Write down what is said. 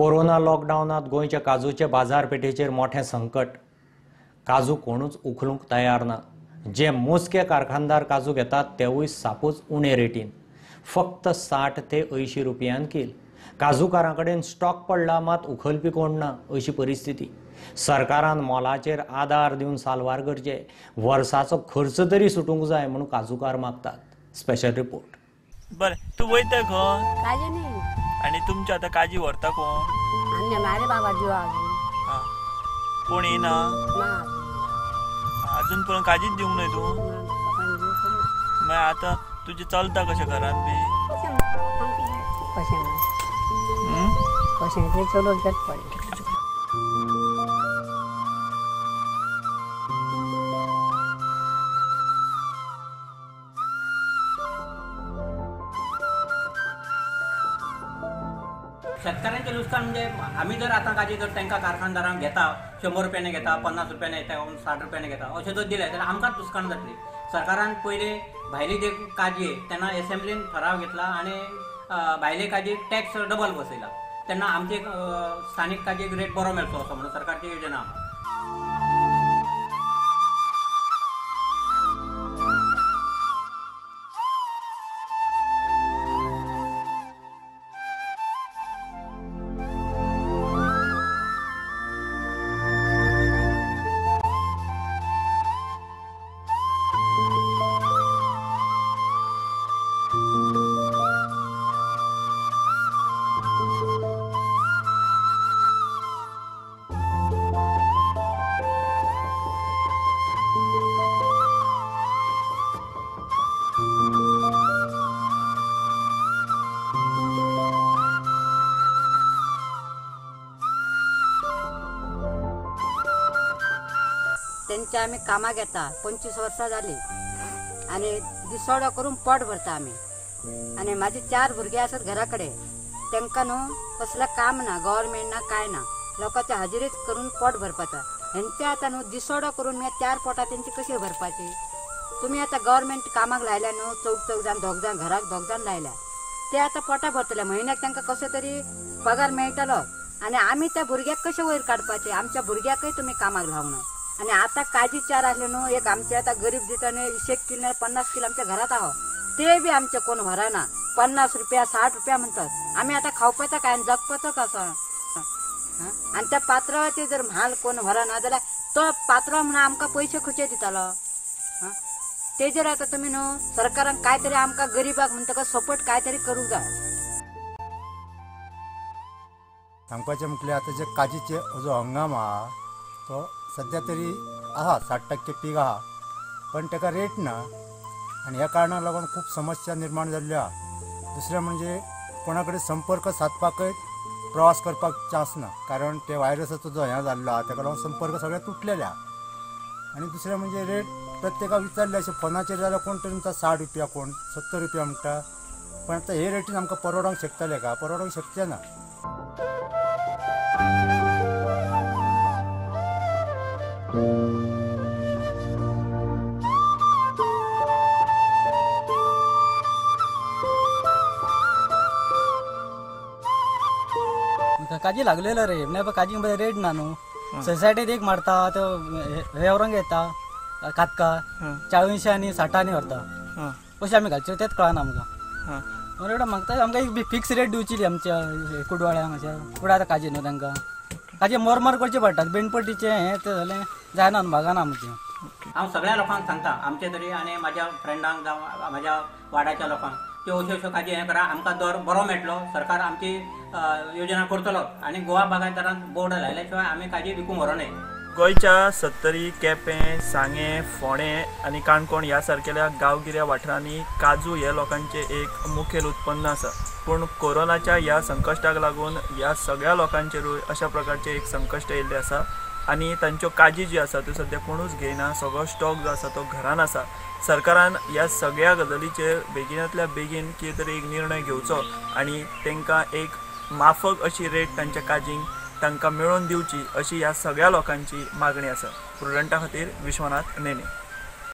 Corona लॉकडावनात गोंयच्या काजूचे बाजारपेठेचेर मोठें संकट. काजू कोणूच उखलूंक तयार ना. जे मोजके कारखानदार काजू घेतात तेवूय सापूच उणे रेटीन, फक्त 60 ते 80 रुपयान कील. काजूकारां कडेन स्टॉक पडला मात उखलपी कोण ना अशी परिस्थिती. सरकारान मोलाचेर आदार दिवन साल्वार करचे, वर्साचो खर्च तरी सुटूंक जाय म्हणून काजूकार मागतात. Special report. बरें, तूं वयता खंय? काजी न्ही. आनी तुमच्या आतां काजी व्हरता कोण? आनी मारे बाबा दिवा. कोण येना? अजून पर्यंत काजीच दिवंक न्हय तूं? मागीर आतां तुजें चलता कशें घरांत बी? कशें कशें तें चलोवंक पडलें. शेतकऱ्यांचे लुकसाण म्हणजे आमी जर आतां काजी जर तांकां कारखानदारांक घेता 100 रुपयाने घेता, 50 रुपयाने घेता, 60 रुपयाने घेता अशें जर दिलें जाल्यार आमकांच लुकसाण जातली. सरकारान पयलीं भायली जे काजी तेन्ना एसेंब्लीन ठराव घेतला आनी भायले काजीक टॅक्स डबल बसयला, तेन्ना आमचे स्थानीक काजीक रेट बरो मेळचो असो म्हणून सरकारची योजना आसा. तेंच्या आमी कामाक येता 25 वर्सां जाली आनी दिसवडो करून पोट भरता आमी. आनी म्हाजी 4 भुरगीं आसात घरा कडेन, तेंकां न्हू कसलें काम ना, गव्हर्मेंट ना, कांय ना, लोकांच्या हाजिरीच करून पोट भरपाचा. हेंचे आतां न्हू दिसवडो करून मागीर 4 पोटां तेंची कशी भरपाची? तुमी आतां गव्हर्मेंट कामाक लायल्या न्हू, चौग चौग जाण, दोग जाण, घराक दोग जाण लायल्या, ते आतां पोटां भरतले, म्हयन्याक तांकां कसो तरी पगार मेळटलो. आनी आमी त्या भुरग्याक कशें वयर काडपाचें? आमच्या भुरग्याकय तुमी कामाक लावना. आनी आतां काजी 4 आसले न्हू, एक आमचे आतां गरीब दिता न्हू 1 किल 50 किल आमच्या घरात आहो, ते बी आमचे कोण व्हरना. 50 रुपया 60 रुपया म्हणतात. आमी आतां खावपाचो काय आनी जगपाचो कसो? आनी त्या पात्रावाचे जर म्हाल कोण व्हरना जाल्यार तो पात्राव म्हणून आमकां पयशे खंयचे दितालो? तेजेर आतां तुमी न्हू सरकारान काय तरी आमकां गरिबाक म्हणटकच सपोर्ट काय तरी करूंक जाय. सांगपाचें म्हटल्यार आतां जे काजीचे जो हंगाम आहा तो सद्या तरी आहा 60% पीक आहा, पण ताका रेट ना आनी ह्या कारणाक लागून खूब समस्या निर्माण जाल्ल्यो आहा. दुसरें म्हणजे कोणा कडेन संपर्क सादपाकय प्रवास करपाक चान्स ना, कारण ते व्हायरसाचो जो हें जाल्लो आहा ताका लागून संपर्क सगळे तुटलेले आहा. आनी दुसरें म्हणजे रेट प्रत्येकाक विचारले अशें फोनाचेर जाल्यार कोण तरी म्हणटा 60 रुपया, कोण 70 रुपया म्हणटा, पण आतां हे रेटीन आमकां परवडोंक शकतले का? परवडोंक शकचें ना. काजी लागलेलो रे, नाही काजी रेट ना न्हू. सोसायटीत एक मारता तो हे व्हरूंक येता कातका 40 आनी 60 व्हरता, कशें आमी घालच्यो तेंच कळना आमकां. म्हणून मागता आमकां एक फिक्स रेट दिवची आमच्या कुडवाळ्यांक. अशें कुडा आतां काजी न्हू तांकां काजी मोरमोर करचे पडटात, बेणपट्टीचें हें तें जालें जायना न्हू, भागना आमचें. हांव सगळ्या लोकांक सांगता, आमचे तरी आनी म्हाज्या फ्रेंडांक जावं म्हाज्या वाड्याच्या लोकांक, त्यो अश्यो अश्यो काजी हें करा, आमकां दर बरो मेळटलो, सरकार आमची योजना करतलो आनी गोवा बागायतदारान बोर्ड लायल्या शिवाय आमी काजी विकूंक व्हरूं नये. गोंयच्या सत्तरी, केपें, सांगें, फोंडें आनी काणकोण ह्या सारकेल्या गांवगिऱ्या वाठारांनी काजू हे लोकांचें एक मुखेल उत्पन्न आसा. पूण कोरोनाच्या ह्या संकश्टाक लागून ह्या सगळ्या लोकांचेरूय अशा प्रकारचें एक संकश्ट येयल्लें आसा आनी तांच्यो काजी ज्यो आसा त्यो सद्या कोणूच घेयना, सगळो स्टॉक जो आसा तो घरान आसा. सरकारान ह्या सगळ्या गजालीचेर बेगिनांतल्या बेगीन कितें तरी एक निर्णय घेवचो आनी तांकां एक माफक अशी रेट तांच्या काजींक तांकां मेळोवन दिवची अशी ह्या सगळ्या लोकांची मागणी आसा. प्रुडंटा खातीर विश्वनाथ नेने.